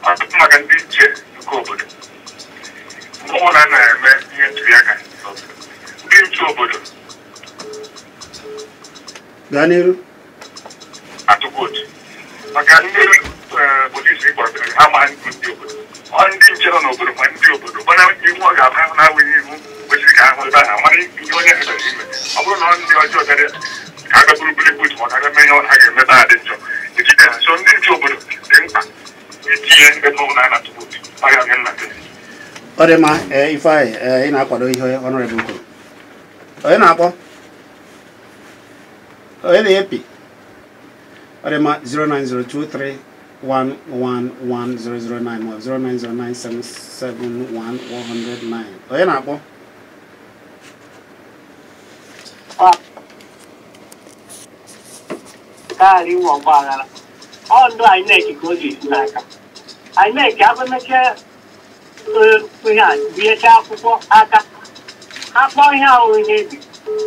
ọ bụ maka ndị nche. nke obodo. Mgbe ọ na-eme ihe ntuli aka ndị nche obodo gaa n'iru atụ vootu maka ndị polisi kpọrọ ha ma ndị obodo ọ ndị nche nọ n'obodo ma ndị obodo mana iwu ọ ga-abụ na-awụghị iwu kwesịrị ka ahụ ebe ahụ mara ihe onye chọrọ ime. Ọ bụrụ na ndị ọjọọ bịara ka a gagburu bullet ma ọ ga-eme ihe ha ga-eme ebe a dị njọ ejide ha. So ndị nche obodo dị mkpa itinye ebe ọ bụla a na-atụ vootu. Ọ ya onye nna. Ọ dị mma. Ifeanyị, ị na-akwado ihe Honorable kwuru. Onye na-akpọ? Onye na-epi? Ọ dị mma. 09023111009 ma 09097711009. Onye na-akpọ? Kaarị inwe ọgba aghara ọ ndụ INEC ka o ji esi n'aka INEC abụ emechaa ihe a binyechaa akwụkwọ aka ha kpọọ ihe ahụ ihe ebi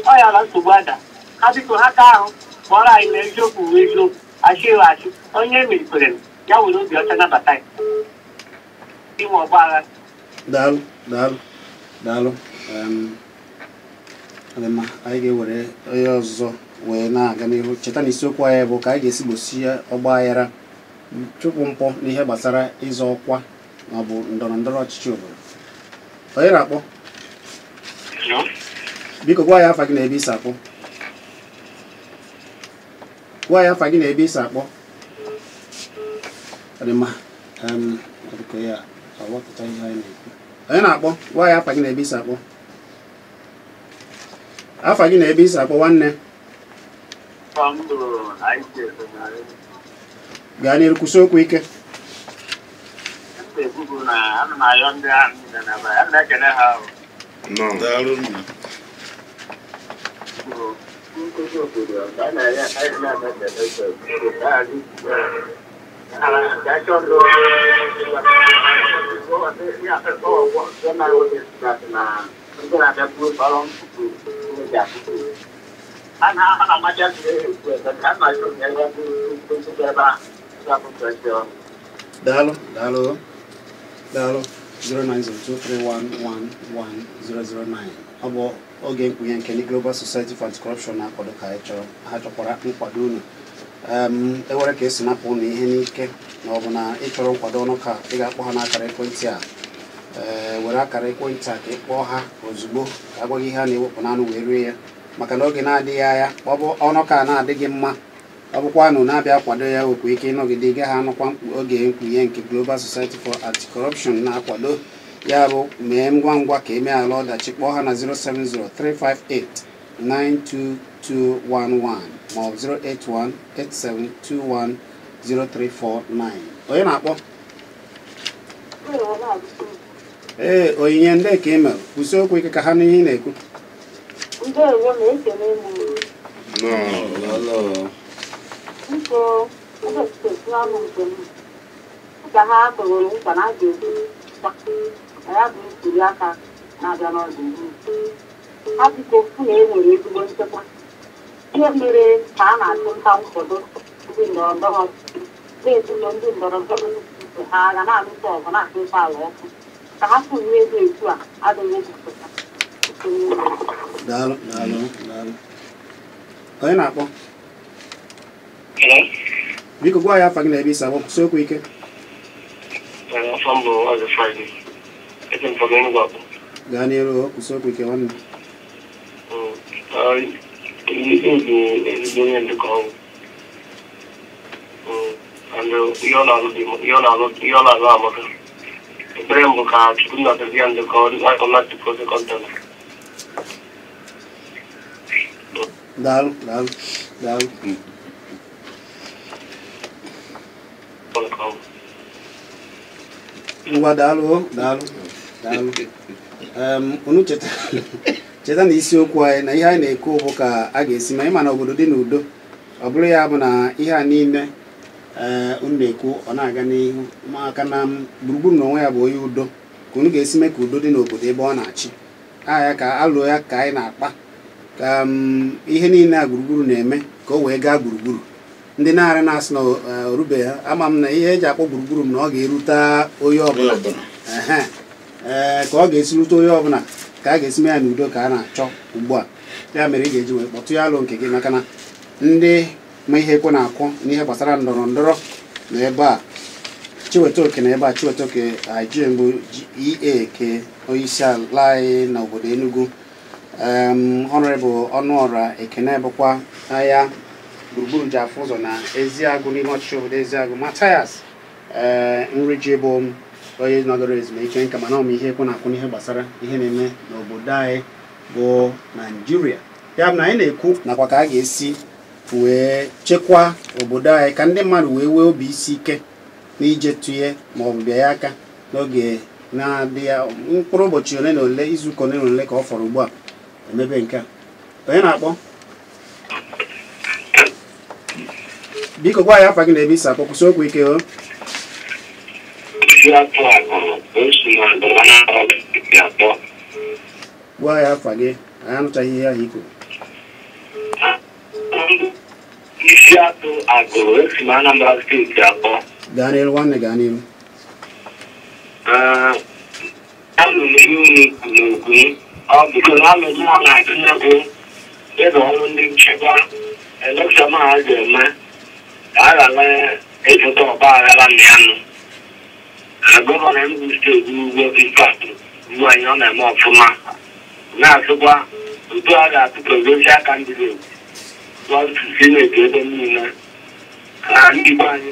ọ ya na nsogbu ada ha biko ha ka ahụ kpọrọ anyị na eziokwu bụ eziokwu achị ịghọ achị onye emerikwere ya were obi ọcha nabata ya inwe ọgba aghara. Daalụ daalụ daalụ. Anyị ga-ewere onye ọzọ wee na-aga n'ihu. Cheta na isiokwu anyị bụ ka anyị ga-esi gbochie ọgba aghara, chụpụ mpụ n'ihe gbasara ịzọ ọkwa ma ọ bụ ndọrọ ndọrọ ọchịchị obodo. Onye na-akpọ? Biko gwa ya afa gị na ebe isi akpọ. Gwa ya afa gị na ebe isi akpọ. Ọ dị mma. Ọ dịka ya aghọpụta ihe anyị na-ekwu. Onye na-akpọ? Gwa ya afa gị na ebe isi akpọ. Afa gị na ebe isi akpọ nwanne. Gaa n'iru, kwụsị okwu ike. Daalụ daalụ daalụ. 09023111009. Ọ bụ oge mkpughe nke ndị Global Society for Anti-Corruption na-akwado ka anyị chọrọ. Ha chọkwara nkwado unu. Ewere ka esi napụ unu ihe n'ike na ọ bụ na ị chọrọ nkwado ọnụ ka ị ga-akpọ ha n'akara ekwentị a. Were akara ekwentị a ka ị kpọọ ha ozugbo ka agwaghị ihe a na-ewepụ n'anụ wee rie ya, maka na oge na-adịghị anya ọ bụ ọnụ ka na-adịghị mma. Ọ bụkwa nụ na-abịa kwado ya okwu ike ịnọgide ị gaghị anụkwa oge mkpughe nke Global Society for Anti-Corruption na-akwado. Ya bụ mee ngwa ngwa ka eme ala ọdachi, kpọọ ha na 07035892211 ma ọ bụ 08187210349. Onye na-akpọ? Ee, Onyinye ndị ka email kwụsị okwu ike ka ha nụ ihe ị na-ekwu. Ya bụ ntuli aka na-abịa n'ọdịnihu ha biko fụ na e nwere ezigbo nchekwa. Ihe mere ka a na-achụ nta nkwado ndị ndọrọ ndọrọ ọchịchị na-ebuso ndị ndọrọ ndọrọ ọchịchị ha agha na-alụso ọgụ na-achụso ala ọkụ ka ha fụ ihe ego etu a adịghị ejupụta. Daalụ daalụ daalụ. Onye na-akpọ? Biko gwa ya afa gị na ebe isi akpọ, kwụsị okwu ike. Gaa n'iru, kwụsị okwu ike nwanne. Daalụ daalụ daalụ. Ngwa daalụ daalụ daalụ. Unu cheta na isiokwu anyị na ihe anyị na-ekwu bụ ka a ga-esi ma ịma na obodo dị n'udo. Ọ bụrụ ya bụ na ihe a niile unu na-ekwu ọ na-aga n'ihu maka na gburugburu na onwe ya bụ onye udo ka unu ga-esi mee ka udo dị n'obodo ebe ọ na-achị. Aha ka alụ ya ka anyị na-akpa ka ihe niile a gburugburu na-eme ka o wee gaa gburugburu. Ndị na-arị na-asị na orube ha ama m na ihe eji akpọ gburugburu m na ọ ga-erute onye ọbụla. Ee, ka ọ ga-esi rute onye ọbụla, ka a ga-esi mee ya n'udo ka a na-achọ ugbu a. Ya mere ị ga-eji wee kpọtụ ya alụ nke gị, maka na ndị ma ihe ekwe na-akwụ n'ihe gbasara ndọrọ ndọrọ na ebe a Chiwetaoke na ebe a Chiwetaoke IG mbụ EA ke onyeisi ala anyị na obodo Enugu, Honorable Ọnụọra Ekene bụkwa ahịa gburugburu ji afụ ụzọ na Eziagụ n'ime ọchịchị obodo Eziagụ, Mathias Nriji bụ onye nọgoro ezumike nka, mana ọ ma ihe ekwe na-akwụ n'ihe gbasara ihe na-eme n'obodo anyị bụ Naijiria. Ya bụ na anyị na-ekwu nakwa ka a ga-esi wee chekwaa obodo anyị, ka ndị mmadụ wee nwee obi isi ike n'ije tụnye ma ọ bụ bịa ya aka n'oge na-adịghị mkpụrụ ụbọchị ole na ole, izuụka ole na ole ka ọ fọrọ ugbu a emebe nke a. Onye na-akpọ? Biko gwa ya afa gị na ebe isi akpọ, kwụsị okwu ike o. Gwa ya afa gị, anyị anụchaghị ihe ahụ i kwuru. Isi atụ agụrụ esi m Anambra steeti akpọ. Gaa n'iru nwanne, gaa n'iru. Anụ m ihe unu kwuru okwu, ọ bụko na alụ mụọ na-atụnye bụ ịrụ ọrụ ndị nchekwa elekshọn a ga-eme ka a ghara ịzụta ọgba aghara na ya nụ. Gọvanọ Enugu steeti ugwu Ifeatụ ugbu anyị ọ na-eme ọfụma, na-asịkwa otu a ga-atụ presidential candidate sineti ebe niile na ndị be anyị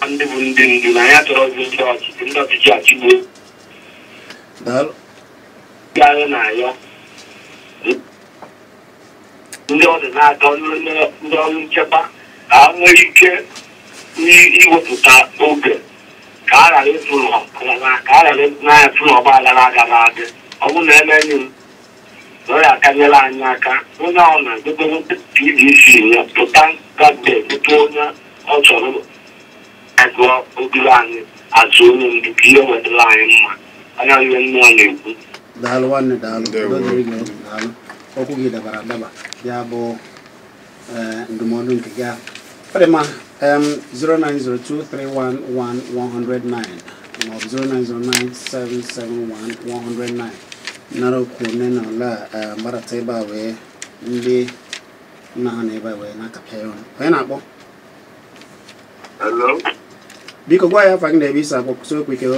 ndị bụ ndị ndu na ya chọrọ ozi ndị ọchịchị ndị ọchịchị achịgbuo ndị anyị na-ayọ ndị ọ dị n'aka ndị ọrụ nchekwa ka ha nwee ike iwepụta oge ka a ghara ịtụ n'ọgba aghara agaghị adị. Ọ bụrụ na eme enyi m na ọ ya akanyela anyị aka, onye ahụ na-edobe PVC ya pụta gade pụta onye ọ chọrọ agụọ obere anyị azụ onye ndu ka ihe wetara anyị mma. Anya ihe mmụọ na-ekwu. Daalụ nwanne, daalụ. Daalụ, okwu gị dabara adaba. Ya bụ ndụmọdụ nke gị ahụ. Ọ dị mma. 0902311109 maọbụ 0909771109 nara okwu one na ole a gbadata ebe a wee ndị nna ha na ebe a wee na-akapịa ya ọnụ. Onye na-akpọ? Biko gwa ya afa gị na ebe isi akpọ, kwụsị okwu ike o.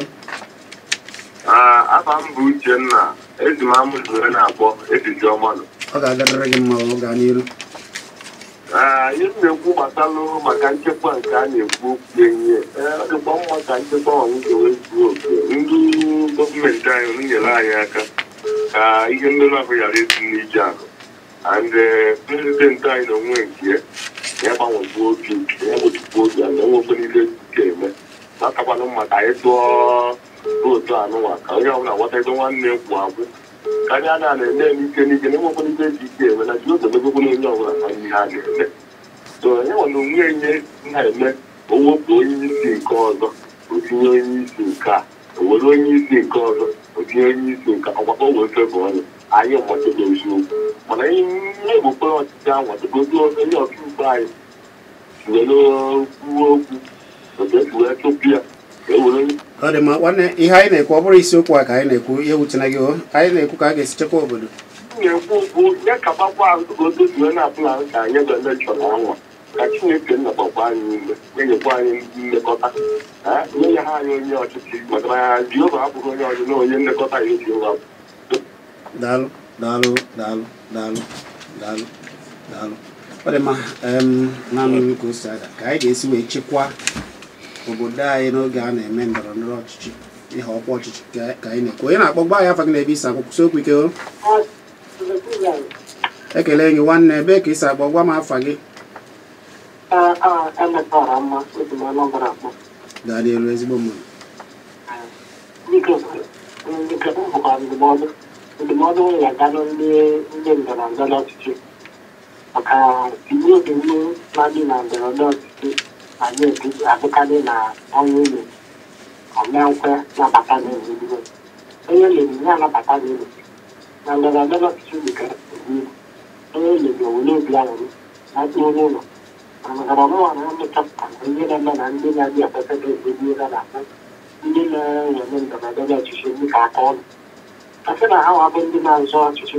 Afa m bụ Uchenna, ezi m amụzure na-akpọ ejiji ọmanụ. Ọ ga-agarịrị gị mma, ọ gaa n'iru. Ihe m na-ekwu gbasalụ maka nchekwa nke a na-ekwu okwu enye, ọ dịkwa mma ka nchekwa ọnwụke wee zuo oke. Ndị gọọmenti anyị nyere anyị aka ka ihe mmerụ ahụ ghara esi n'ije ahụ. And prezidenti anyị na onwe nke ya gbanwekwu obi nke ya gbochikwu obi a na enwekwe niile nke eme natakwanụ mma ka anyị tụọ vootu anụnwa ka onye ọbụla ghọta ebe nwanne kwụ agwụ karịa na na-eme n'ike n'ike na enwekwe n'ike eji ike eme na Jehova emegokwu na onye ọbụla ma ihe a ga-eme. So onye nwe na onwe enye na-eme o wepụ onye isi nke ọzọ o tinye onye isi nke a, o were onye isi nke ọzọ o tinye onye isi nke ọgbakọ wee febụ onye anyị machebe eziokwu. Mana ihe egbukpere ọchịchị ahụ ọtụgodu onye ọkaikpe anyị were kwuo okwu otu esi wee chụpụ ya. Ọ dị mma nwanne, ihe anyị na-ekwu ọ bụrụ isiokwu a ka anyị na-ekwu, ihe wutena gị o. Anyị na-ekwu ka a ga-esi chekwa obodo. Na-ekwu okwu ya kabakwa ahụ ka otu esi wee na-apụla ka anyị ga elekshọn anwa ka Chineke nnagbakwa anyị ume na-enyekwa anyị nlekọta, nye ya ha anyị onye ọchịchị, maka na Jehova abụghị onye ọchịchị na onye nlekọta ya Jehova. Daalụ, daalụ, daalụ, daalụ, daalụ, daalụ. Ọ dị mma. Naanị ka o si ada ka anyị ga-esi wee chekwaa obodo anyị n'oge a na-eme ndọrọ ndọrọ ọchịchị, ihe ọkwa ọchịchị ka anyị na-ekwu. Onye na-akpọ? Gba ya afa gị na ebe isi akpọ, kwụsị okwu ike o. Ekele gị nwanne, ebe ka isi akpọ, gwa m afa gị. Gaa n'elu ezigbo mmadụ. Ndụmọdụ ya ganụ ndị ndọrọ ndọrọ ọchịchị maka iwu obiwu na-adị na ndọrọ ndọrọ ọchịchị anyị abụkarị na ọnwa ụlọ omenkwe nabata n'ezigbo onye lere ya anabata n'elu na ndọrọ ndọrọ ọchịchị dịka onye lere owele obi ahụrụ na mkpụrụ n'ụlọ mana maka na ọmụwa na ndị chọpụtara na ihe na-eme na ndị na-adị ekwesị ezigbo ihe na-akpụ Ndị na-eme ndọrọndọrọ ọchịchị dịka aka ọnụ asị na ha wabụ ndị na-azọ ọchịchị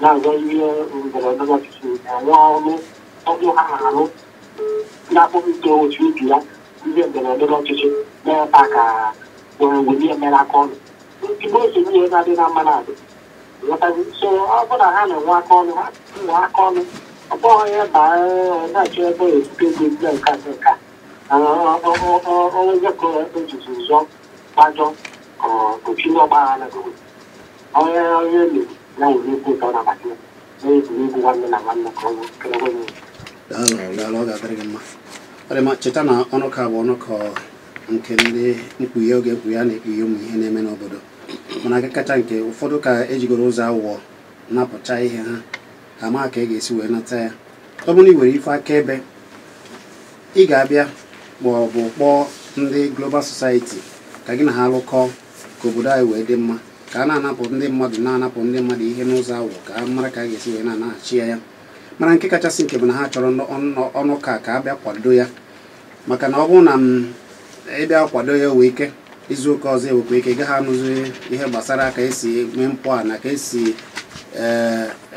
na-azọ ihe ndọrọndọrọ ọchịchị na-enwe ọnụ ọnụ ha na-alụ na-akpọmite otu ibi ya ndị ndọrọndọrọ ọchịchị na-ebe a ka welie mere aka ọnụ tigbo nsogbu ihe na-adị na mma na-adị. So ọ bụrụ na ha na-enwe aka ọnụ, ha nwe aka ọnụ, ọ bụghị ya baa na-achọ ebe ebute ego ndị nka nka onye ka ejizi zọ gbajọ otinye ọgbaghara onye onye mere ya nwere egwu ụtọ na abata ya na-egwuregwu nwanne na nwanne ka ọ kelekwe ya. Daalụ, ọ ga-adịrị gị mma. Ọ dị mma, cheta na ọnụkọ bụ ọnụkọ nke ndị mkpughe oge mkpughe a na-ekpughe ụmụ ihe na-eme n'obodo, mana aka kacha nke ụfọdụ ka ejigoro ụzọ aghụghọ napụcha ihe ha ha ma ka ị ga-esi wee nata ya. Ọ bụrụ na ị were ife akaebe, ị ga-abịa ma ọ bụ kpọọ ndị Global Society ka gị na ha lụkọọ ka obodo anyị wee dị mma, ka a na-anapụ ndị mmadụ na-anapụ ndị mmadụ ihe n'ụzọ aghụghọ ka a mara ka a ga-esi wee na-anaghachi ya. Mana nke kachasị nke bụ na ha chọrọ ọnụ ka a bịa kwado ya, maka na ọ bụrụ na m ịbịa kwado ya wee ike izu ụka ọzọ ewekwa ike gaghị anụzi ihe gbasara ka esi mee mpụ a na ka esi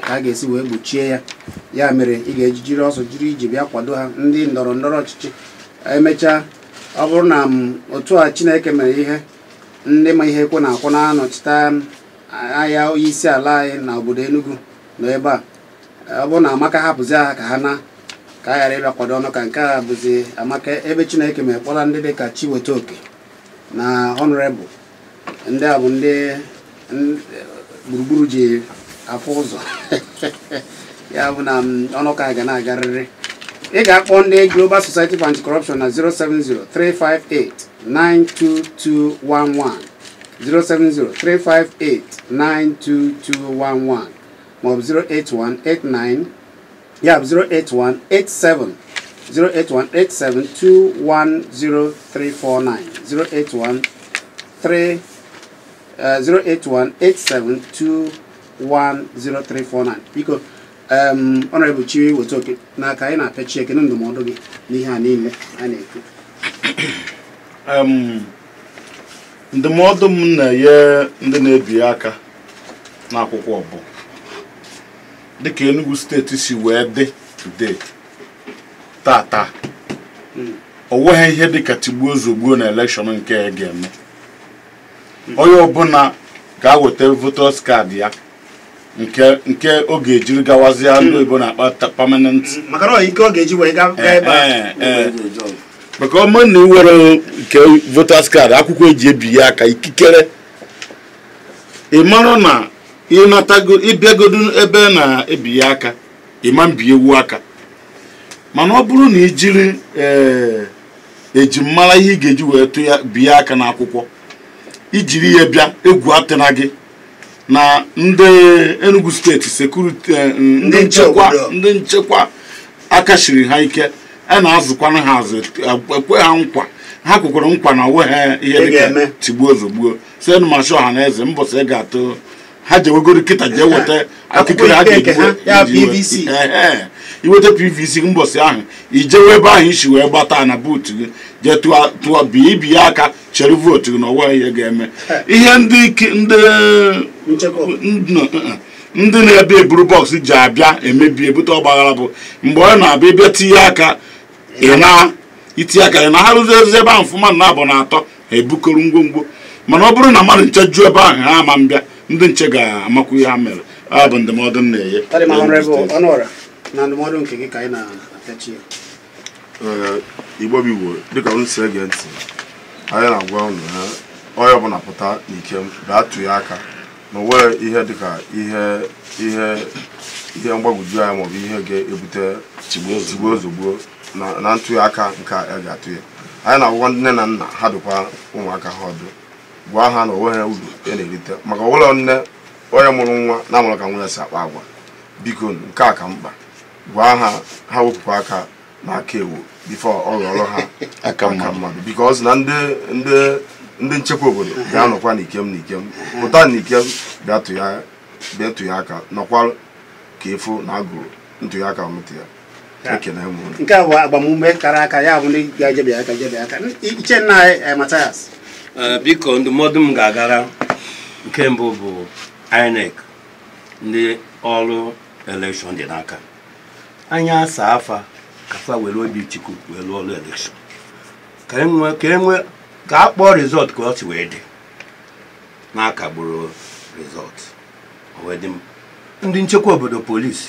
ka a ga-esi wee gbochie ya. Ya mere ị ga-eji jiri ọsọ jiri iji bịa kwado ha ndị ndọrọ ndọrọ ọchịchị. Emechaa ọ bụrụ na otu a Chineke mere ihe ndị ma ihe ekwe na-akwụ na-anọchite anya onye isi ala anyị na obodo Enugu nọ ebe a, ọ bụrụ na Amaka hapụzi ha ka ha na ka a ghara ịbịa kwado ọnụ ka nke a bụzi Amaka ebe Chineke mere kpọla ndị dị ka Chiwetaoke na Honorable, ndị a bụ ndị gburugburu ji afụ ụzọ. Ya bụ na ọnụ ka ga na-agarịrị. Ị ga-akpọ ndị Global Society for Anti-Corruption na 070-358-92211, 070-358-92211 maọbụ 08189 ya bụ 08187 08187210349, 08187210349. Biko Honorable Chiwetaoke, n'aka anyị na-apịachi ekene ndụmọdụ gị n'ihe a niile a na-ekwu. Ndụmọdụ m na-enye ndị na-ebi aka n'akwụkwọ bụ dịka Enugu steeti si wee dị today tata, o nweghị ihe dịka tigbuo zogbuo na elekshọn nke a ga-eme. Onye ọbụla ga-aweta voters card ya nke ọ ga-ejiri gawazie ndị oyibo na-akpa permanent, maka na ike ọ ga-eji wee gaa ebe a. Maka ọma na iwere nke voters card akwụkwọ eji ebi ya aka ikikere, ị mara na ịnatago ịbịagodo ebe na-ebi ya aka ịma mbi ewu aka. Mana ọ bụrụ na ijiri ejimmara ihe ị ga-eji wee tụ ya bie aka n'akwụkwọ, ijiri ya bịa egwu atịna gị na ndị Enugu steeti sekuriti ndị nchekwa aka shiri ha ike, a na-azụkwana ha azụ, ekwe ha nkwa, ha kwekwara nkwa na onwe ha ihe dịka tigbuo zogbuo senu masị ọha na eze mbọsị ị ga-atụ ha jewegoro kịta jee weta akụkọ ha ga-eji iweta PVC mbọsị ahụ ijewe ebe ahụ isi wee gbata na buutu gị jee tụọ bie ibi ya aka chere vootu gị na ọnwa ihe ga-eme. Ihe ndị na-ebe eburu bọksị ji abịa emebi ebute ọgbaghara bụ mgbe ọ na-abịa ịbịa tinye aka ị na itinye aka ị na ha rụzie ezi ebe ahụ fụma na abụ na atọ ha ebukọrọ ngwongwo. Mana ọ bụrụ na mmadụ nche juo ebe ahụ ha ama mbịa, ndị nche ga-amakwu ihe ha mere. Ọ bụ ndụmọdụ m na-enye. Na ndụmọdụ nke gị ka anyị na-apịachi ya. Igbo bụ Igbo, dịka unu si ege ntị, anyị na-agwa unu na onye ọbụla pụta n'ike bịa tụnye aka na o nwere ihe dịka ihe ihe ihe mgbagwoju anya maọbụ ihe ga-ebute tigbuo zogbuo na ntụnye aka nke a ga-atụ ya. Anyị na-agwa nne na nna ha dụkwa ụmụaka ha ọdụ, gwa ha na onwe ha uru ya na-erite, maka ọbụla nne onye mụrụ nwa na-amụrụ ka nwa ya si akpa agwa. Biko nke a ka mkpa, gwa ha ha wepụkwa aka n'aka ewu bifo ọ ghọrọ ha aka mmadụ, because na ndị nchekwa obodo ga-anọkwa n'ikem n'ikem pụta n'ikem bịa tụnye aka nọkwa ka efu na agụrụ ntụnye aka mụta ya. Nke a bụ agbamume kara aka ya bụ ndị ga-ejebi aka jebe aka. Iche nna anyị Mathias, Biko, ndụmọdụ m ga-agara nke mbụ bụ INEC, ndị ọrụ elekshọn dị n'aka. Anya asa afa ka fa were obi Chukwu wee lụọ ọrụ elekshọn, ka enwe ka a kpọọ rizọt ka ọ si wee dị na-akagburu rizọt o wee dị. Ndị nchekwa obodo, polisi,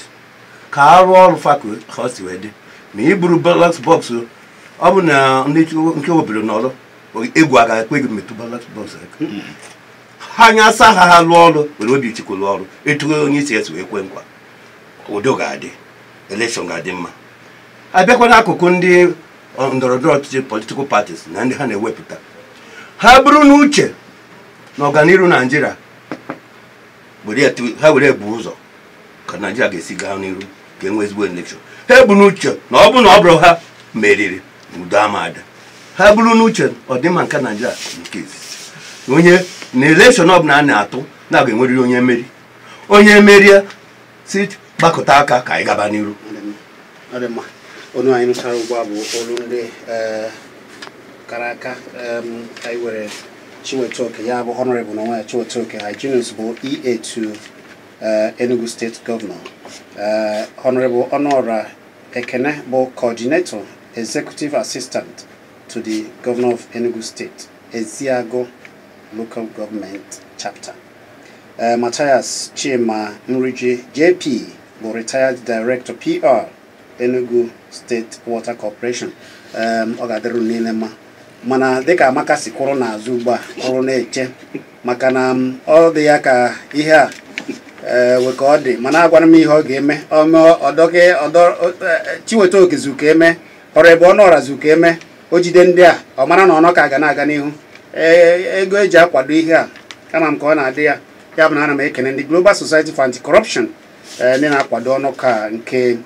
ka a rụọ ọrụ fa ka ọ si wee dị. Ma iburu ballot box, ọ bụ na ndị nke obodo nọrọ egwu agaghị ekwe gị metụ ballot box aka. Ha anya asa ha, ha lụọ ọrụ, were obi Chukwu lụọ ọrụ etu onye isi esi wee kwe nkwa, udo ga-adị, elekshọn ga-adị mma. Abịakwa n'akụkụ ndị ndọrọndọrọ ọchịchị, political parties, na ndị ha na-ewepụta, ha bụrụ n'uche na ọganiru Naijiria ha were ebu ụzọ ka Naijiria ga-esi gaa n'iru, ka e nwee ezigbo elekshọn. Ha ebu n'uche na ọ bụ na ọ bụrụ ha meriri, udo ama ada. Ha bụrụ n'uche ọdịmma nke Naijiria nke izizi, onye na elekshọn ọbụla a na-atụ na ga-enwerịrị onye mmeri, onye merie si gbakọta aka ka anyị gaba n'iru. Onu anyị nụchara ugbu a bụ olu ndị kara aka. Anyị were Chinwetaoke, ya bụ honorable n'onwe ya, Chinwetaoke Hyginus bụ EA to Enugu State Governor, Honorable Honora Ekene bụ coordinator, executive assistant to the Governor of Enugu State, Eziago Local Government Chapter, Matthias Chima Nriji JP bụ retired director PR, Enugu State Water Corporation. Ọ ga-adịrị niile mma, mana dịka Amaka si kwụrụ n'azụ ugbu a, kwụrụ na-eche maka na ọ dị ya ka ihe a wee ka ọ dị, mana agwara m ihe ọ ga-eme. Chinwetaoke zu ka eme ọrụ ebe Ọnụọra zu ka eme o jide ndị a, ọ mara na ọnọ ka ga na-aga n'ihu. Ego eji akwado ihe a kama m ka ọ na-adị ya. Ya bụ na ana m ekene ndị Global Society for Anti-Corruption, ndị na-akwado ọnụ ka nke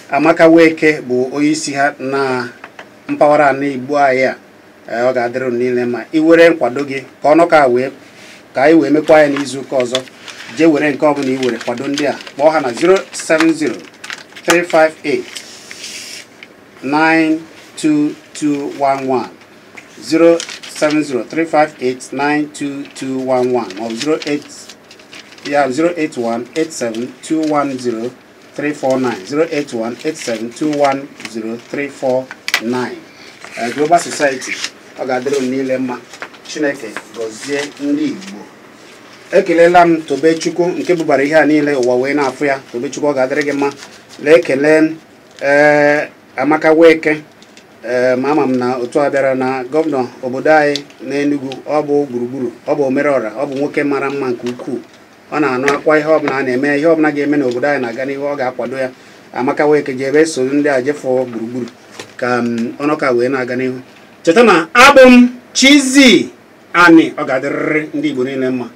Amaka Weke bụ onye isi ha na mpaghara ala Igbo anyị a. Ọ ga-adịrị niile ma ị were nkwado gị ka ọnụ ka wee ka anyị wee mekwa ya n'izu ụka ọzọ. Jee were nke ọbụla ị were kwado ndị a, kpọọ ha na 070 358 92211, 070 358 92211, maọbụ 08 ya 081 87 210 349, 081 87 210 349, Global Society. Ọ ga-adịrị niile mma. Chineke gọzie ndị Igbo. Ekelela m Tobechukwu nke bubara ihe a niile ụwa wee na-afụ ya. Tobechukwu, ọ ga-adịrị gị mma. Lee, ekele ee Amaka Weke. Ee, ma ama m na otu a bịara na gọvanọ obodo anyị n'Enugu, ọ bụ gburugburu, ọ bụ omereọra, ọ bụ nwoke mara mma nke ukwuu. Ọ na-anụ akwa ihe ọbụla a na-eme, ihe ọbụla ga-eme n'obodo anyị na-aga n'ihu, ọ ga-akwado ya. Amaka Weke ji ebe so ndị a jefọ gburugburu ka ọnụka wee na-aga n'ihu. Cheta na abụ m Chizzy Ani. Ọ ga-adịrịrị ndị Igbo niile mma.